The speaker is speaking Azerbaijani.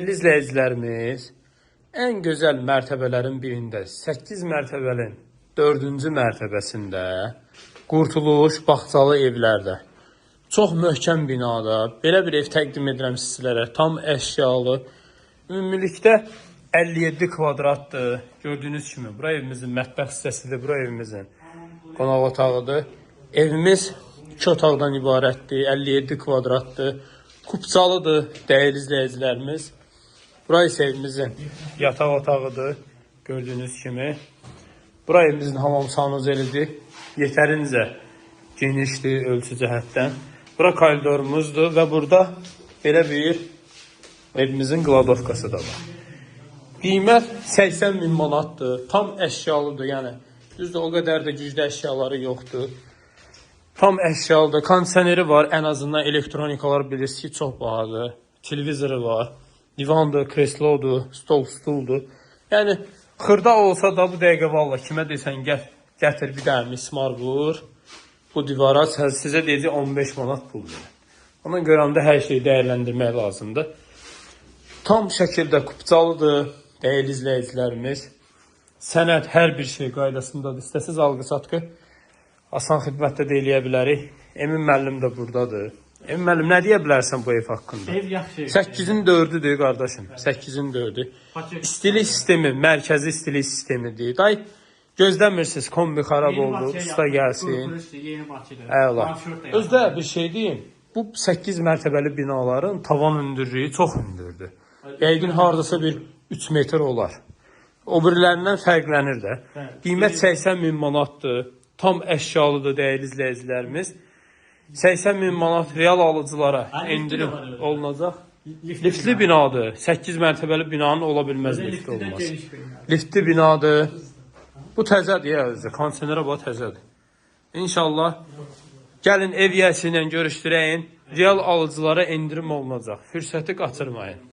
Dəyərli izləyicilərimiz, ən gözəl mərtəbələrin birində, 8 mərtəbənin 4-cü mərtəbəsində Qurtuluş bağçalı evlərdə çox möhkəm binada belə bir ev təqdim edirəm sizlərə. Tam əşyalı. Ümumilikdə 57 kvadratdır. Gördüyünüz kimi bura evimizin mətbəx hissəsidir, bura evimizin qonaq otağıdır. Evimiz 2 otaqdan ibarətdir, 57 kvadratdır. Kupçalıdır, dəyərli izləyicilərimiz. Bura isə evimizin yataq otağıdır, gördüyünüz kimi. Bura evimizin hamam sanuzelidir. Yetərincə genişdir ölçü cəhətdən. Bura koridorumuzdur və burada belə bir evimizin qladovkası da var. Qiymət 80 min manatdır. Tam əşyalıdır, yəni. Düzdür, o qədər də güclü əşyaları yoxdur. Tam əşyalıdır. Kondisioneri var. Ən azından elektronikalar bilirsiniz ki, çox bahadır. Televizoru var. Divandır, kreslodur, stol, stuldur. Yəni xırda olsa da bu dəqiqə valla kimə desən gəl, gətir bir dənə mismar vur. Bu divara sizə deyəcək 15 manat pul verin. Ona görə də hər şeyi dəyərləndirmək lazımdır. Tam şəkildə kupçalıdır, dəyərli izləyicilərimiz. Sənəd hər bir şey qaydasındadır. İstəsiz alqı-satqı asan xidmətdə də eləyə bilərik. Emin müəllim də burdadır. Emin müəllim, nə deyə bilərsən bu ev haqqında? Ev yaxşı. 8-in 4-üdür qardaşım. 8-in 4-ü. Paket. İstilik sistemi, mərkəzi istilik sistemidir. Day gözləmirsiniz, kombi xarab Yeni oldu, Bakıya usta yaxın. gəlsin. Qurtuluş Yeni Bakıda. Əla. Marşrut da yaxın. Özdə bir şey deyim. Bu 8 mərtəbəli binaların tavan hündürlüyü çox hündürdür. Yəqin hardasa bir 3 metr olar. O birilərindən fərqlənir də. Bəli. Qiymət 80 min manatdır. Tam əşyalıdır, dəyərli izləyicilərimiz. 80 min manat real alıcılara Ha, liftli endirim də var öyle. olunacaq. Liftli, Liftli binadır. 8 mərtəbəli binanın ola bilməz Özə lifti liftli də olmaz. geniş bina. Liftli binadır. Bu təzədir ya özü. Kondisionerə bax təzədir. İnşallah gəlin ev yiyəsi ilə görüşdürəyin. Real alıcılara endirim olunacaq. Fürsəti qaçırmayın.